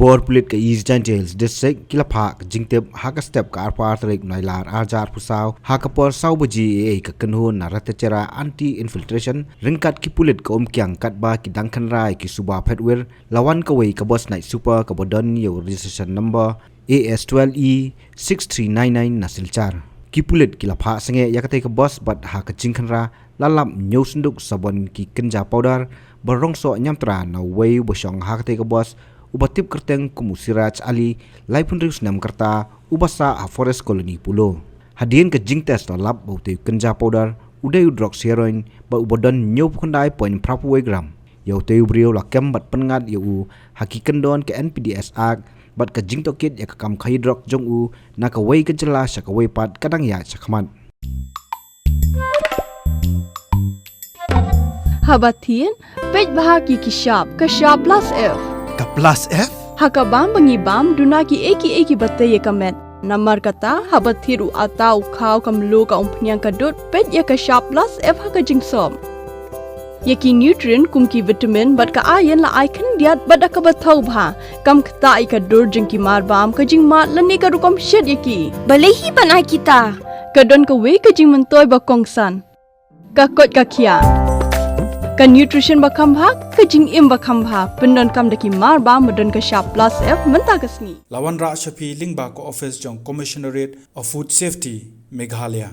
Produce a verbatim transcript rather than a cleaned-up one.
Bor pulit ka East Jaintia Hills District ki la phah ka jingtip ha ka step ka arphew ar tarik Nailar arhajar arphew saw ha ka por saw baje eiei ka kynhun na Ratachera Anti Infiltration ryngkat ki pulit ka Umkiang katba ki dang khynra ïa ki suba phetwir la wan kawei ka bus night super kaba don ïa u registration number A S twelve E six three nine nine na Silchar. Ki pulit ki la phah sangeh ïa katei ka bus bad ha ka jingkhynra la lap hynñiew synduk sabon ki kynja powder ba rong soh ñiamtra na uwei uba shong ha katei ka bus uba tip kyrteng kum u Siraj Ali, laiphew hynriew snem ka rta, uba sah ha Forest Colony Polo. Hadien ka jingtest la lap ba utei u kynja powder u dei u drugs heroin bad uba don hynñiewphew khyndai point phra phew wei gram. Ïa utei u briew la kem bad pynngat ïa u ha ki kyndon ka N P D S Act bad ka jingtohkit ïa ka kam khaïi drok jong u na kawei ka jylla sha kawei pat ka dang ïaid shakhmat. Haba thied, peit bha ki ki shap, ka shap plus F. Ka plus F? Ha ka bam ba ngi bam, duna ki ei ki ei kiba tei ïa ka met. Namar kata, haba thied u atta, u khaw, ka mluh, ka umphniang, ka dud, peit ïa ka shap plus F ha ka jingsop. Ïa ki nutrient kum ki vitamin bad ka iron la ai khyndiat bad da kaba thaw bha. Kam ktah ïa ka dur jong ki mar bam, ka jingmad lane ka rukom shet ïa ki. Balei hi ban ai kita? Ka don kawei ka jingmyntoi ba kongsan. Ka koit ka khiah. Ka nutrition ba kham bha, ka jingim ba kham bha. Pyndonkam da ki mar bam ba don ka shap plus F mynta ka sngi. La wanrah sha phi lyngba ka ophis jong Commissionerate of Food Safety, Meghalaya.